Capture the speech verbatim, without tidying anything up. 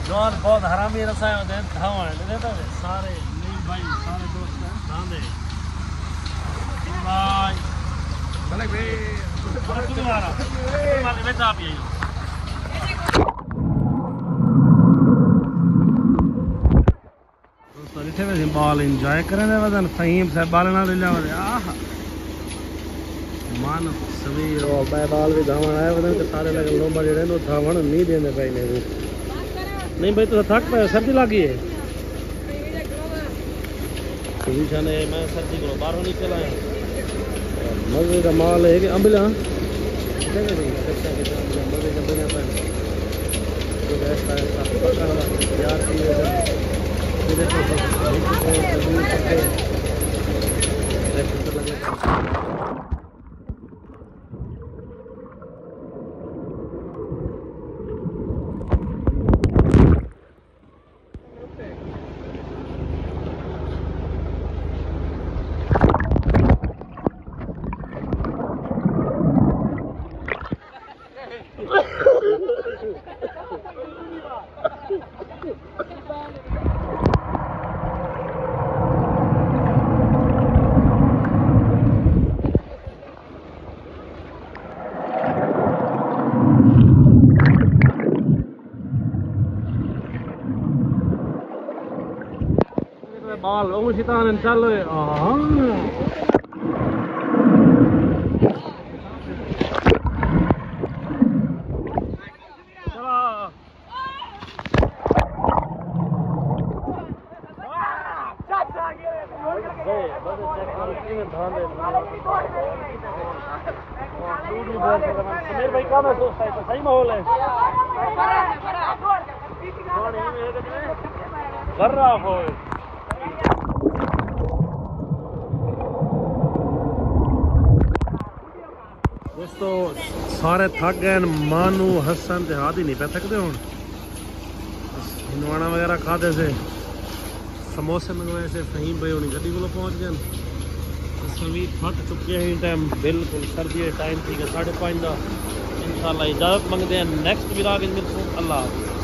جوان بہت حرامی رسائے ہوتے ہیں، دھاوݨ ݙیندے پئے سارے۔ نہیں بھائی، سارے دوست ہیں۔ دھاندے۔ بھائی۔ بھلے بھائی۔ بھلے تم مارا۔ تم مارا، میں چاہ پی آئی ہوں۔ دوستو، ݙٹھے ویسے ٻال انجوائے کرݨ دے وزن، فہیم صاحب ٻال نال ݙلا ودے۔ آہ! من سویر او بے ٻال بھی دھاوݨ آئے وزن تے سارے لگے لومبا جڑے نو دھاوݨ نہیں ݙیندے پئے نے۔ نہیں بھائی، تساں تھک پئے، سردی لڳ ڳئی ہے۔ پوزیشن ہے، میں سردی کو باہروں نکل آیا۔ مزے کا مال ہے کہ امبلا۔ ٹھیک ہے جی، کچا کچا امبلا، مزے کا بنیا پہ۔ تو گیس کا ایسا پکا ہوا تیار کیے ہوئے۔ یہ دیکھو، یہ دیکھو، یہ دیکھو۔ بال او شیطان چل اوئے۔ آہاں۔ چلا۔ سمیر بھائی، کیا محسوس تھا؟ صحیح ماحول ہے؟ ذرا ہوئے۔ دوستو، سارے تھک ڳئے ہن، مانو، حسن تے ہادی نہیں پئے تھکدے ہن۔ بس ہندوانا وغیرہ کھادے سے، سموسے منگوائے سے، فہیم بھائی ہونی گڈی کولو پہنچ ڳئے ہن۔ اساں وی تھک چکے ہیں، ٹائم بالکل سردی ہے، ٹائم تھی ڳیا ساڑھے پنج دا۔ انشاءاللہ اجازت منگدے ہیں، نیکسٹ ولاگ وچ ملسوں، اللہ حافظ۔